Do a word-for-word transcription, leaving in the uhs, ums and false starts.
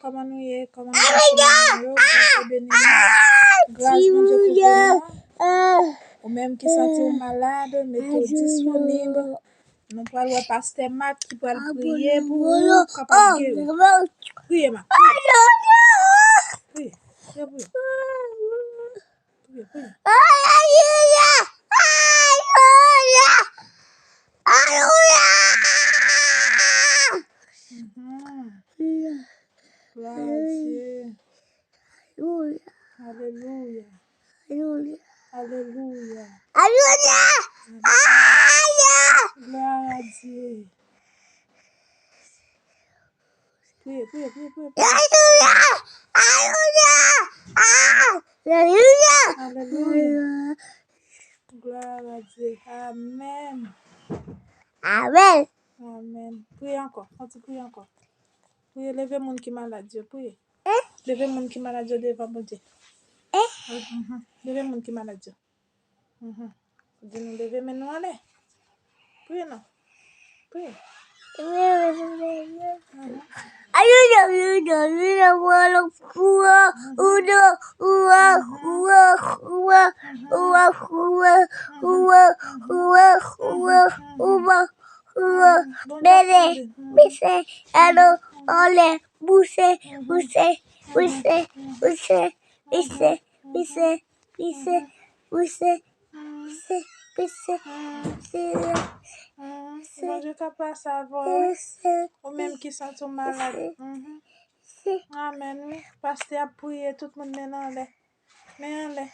Kòman nou ye? Kòman nou ye? Kòman nou yo? Bondye beni nou. Gras Bondye kouvri nou. Ou menm ki santi w malad, mete w disponib. Nou pral wè pastè Mak ki pral priye pou ou kapab geri. Priye, Mak. Priye. Priye, priye. Priye, priye. Alelouya! Alelouya! Alelouya! Mhm. Glwa a Dye. Alelouya! Alelouya! Alelouya! Alelouya! Alelouya! Glwa a Dye. Priye, priye, priye, priye, priye. Alelouya! Alelouya! Alelouya! Alelouya! Glwa a Dye. Amèn. Amèn. Amèn. Priye ankò. Fè yon ti priye ankò. Priye, leve moun ki malad yo. Priye. Leve moun ki malad yo devan Bondye. Mhm. Leve moun ki malad yo. Mhm. Di nou leve men nou anlè. Priye non. Priye. Mhm. Bebe, mise, alo, ole, buse, buse, buse, buse, mise, mise, mise, mise, mise, mise, mise, mise, Bondye ka pase avè w, wi. Mise, Ou menm ki santi w malad. Mise, Mhm. mise. Amèn, wi. Pastè ap priye, tout moun men anlè. Men anlè.